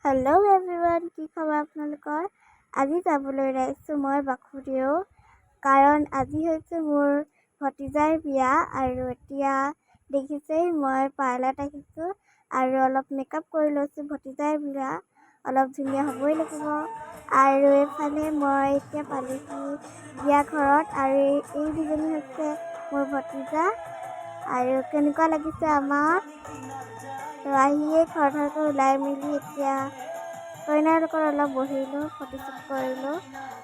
Hello' everyone, কি খবৰ আপোনালোকৰ? আজি যাবলৈ ওলাইছোঁ মই বাসুদেও, কাৰণ আজি হৈছে মোৰ ভতিজাৰ বিয়া। আৰু এতিয়া দেখিছেই মই পাৰ্লাৰত আহিছোঁ আৰু অলপ মেকআপ কৰি লৈছোঁ। ভতিজাৰ বিয়া, অলপ ধুনীয়া হ'বই লাগিব। আৰু এইফালে মই এতিয়া পালোহি বিয়া ঘৰত আৰু এই দুজনী হৈছে মোৰ ভতিজা। আৰু কেনেকুৱা লাগিছে আমাক? তো আহিয়ে খৰধৰকৈ ওলাই মেলি এতিয়া কইনাৰ লগত অলপ বহিলোঁ, ফটোশ্বুট কৰিলোঁ।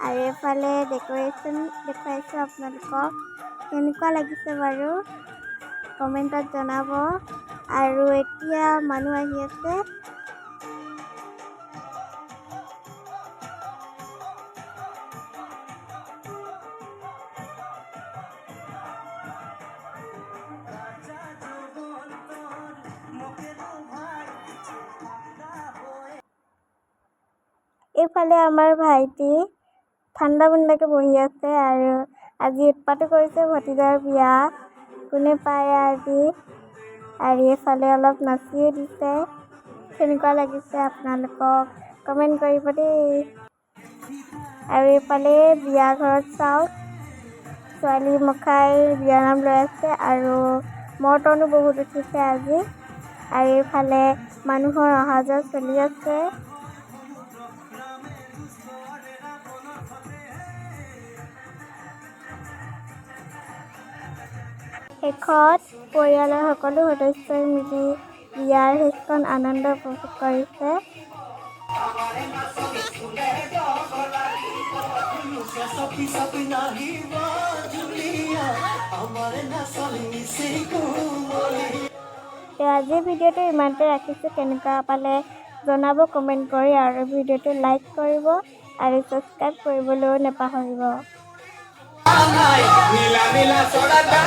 আৰু এইফালে ডেক'ৰেশ্যন দেখুৱাইছোঁ আপোনালোকক। কেনেকুৱা লাগিছে বাৰু কমেণ্টত জনাব। আৰু এতিয়া মানুহ আহি আছে। এইফালে আমাৰ ভাইটি ঠাণ্ডা মুণ্ডাকৈ বহি আছে আৰু আজি উৎপাতো কৰিছে। ভতিজাৰ বিয়া, কোনে পায় আজি। আৰু এইফালে অলপ নাচিও দিছে। কেনেকুৱা লাগিছে আপোনালোকক কমেণ্ট কৰিব দেই। আৰু এইফালে বিয়া ঘৰত চাওক, ছোৱালী মখাই বিয়ানাম লৈ আছে আৰু মৰ্টনো বহুত উঠিছে আজি। আৰু এইফালে মানুহৰ অহা যোৱা চলি আছে। শেষত পৰিয়ালৰ সকলো সদস্যই মিলি বিয়াৰ শেষখন আনন্দ উপভোগ কৰিছে। তো আজিৰ ভিডিঅ'টো ইমানতে ৰাখিছোঁ। কেনেকুৱা পালে জনাব কমেণ্ট কৰি আৰু ভিডিঅ'টো লাইক কৰিব আৰু ছাবস্ক্ৰাইব কৰিবলৈও নাপাহৰিব। নীলা নীলা চৰা।